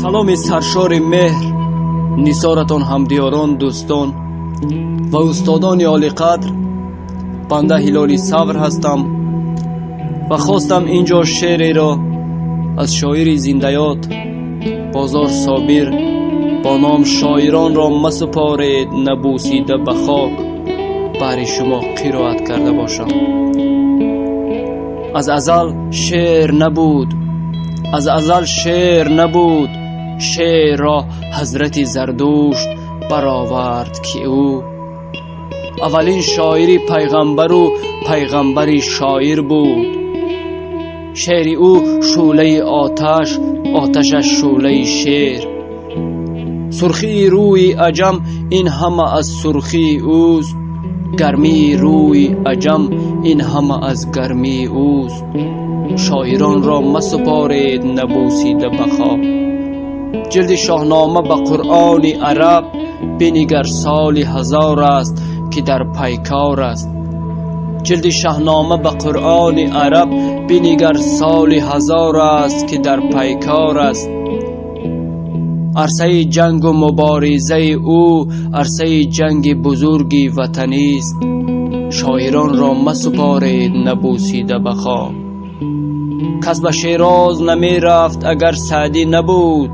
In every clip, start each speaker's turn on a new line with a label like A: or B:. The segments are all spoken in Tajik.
A: Саломи саршори меҳр нисоратон, ҳамдиёрон, дӯстон ва устодони олиқадр. Банда Ҳилоли Сабр ҳастам ва хостам инҷо шеъреро аз шоири зиндаёд Бозор Собир бо ном «Шоиронро масупоред набӯсида ба хок» баҳри шумо қироат карда бошам. Аз азал шеър набуд, аз азал шеър набуд, шеърро ҳазрати Зардушт баровард, ки ӯ аввалин шоири пайғамбару пайғамбари шоир буд. Шеъри ӯ шӯълаи оташ, оташаш шӯълаи шеър. Сурхии рӯи аҷам ин ҳама аз сурхии ӯст, гармии рӯи аҷам ин ҳама аз гармии ӯст. Шоиронро масупоред набӯсида ба хок. Ҷилди Шоҳнома ба Қуръони араб бинигар, соли ҳазор аст, ки дар пайкор аст. Ҷилди Шаҳнома ба Қуръони араб бинигар, соли ҳазор аст, ки дар пайкор аст. Арсаи ҷангу муборизаи ӯ арсаи ҷанги бузурги ватанист. Шоиронро масупоред набӯсида ба хок. Кас ба Шероз намерафт, агар Саъдӣ набуд.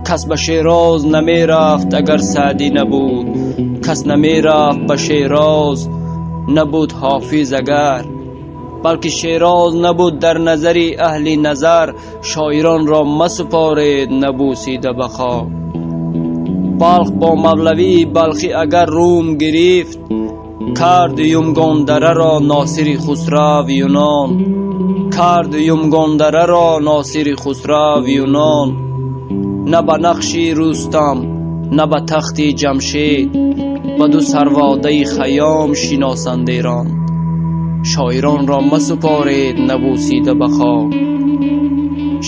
A: Кас ба Шероз намерафт, агар Саъдӣ набуд. Кас намерафт ба Шероз, набуд Ҳофиз агар, балки Шероз набуд дар назари аҳли назар. Шоиронро масупоред набӯсида ба хок. Балх бо Мавлавии Балхӣ агар Рум гирифт, кард Юмгондараро Носири Хусрав Юнон, кард Юмгондараро Носири Хусрав Юнон. На ба нақши Рустам, на ба тахти Ҷамшед, ба ду сарводаи Хайём шиносанд Эрон. Шоиронро масупоред набӯсида ба хок.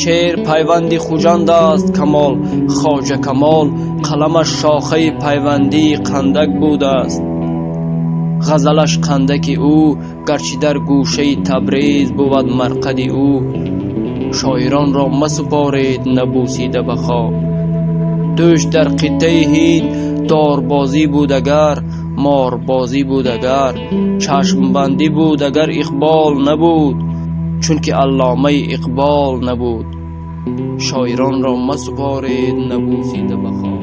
A: Шеър пайванди Хуҷанд аст. Камол Хоҷа Камол қаламаш шохаи пайвандии қандак будааст. Ғазалаш қандаки ӯ, гарчи дар гӯшаи Табрез бувад марқади ӯ. Шоиронро масупоред набӯсида ба хок. Дӯш дар қитъаи Ҳинд дорбозӣ буд агар, морбозӣ буд агар, чашмбандӣ буд агар, Иқбол набуд, чунки Алломаи Иқбол набуд. Шоиронро масупоред набӯсида ба хок.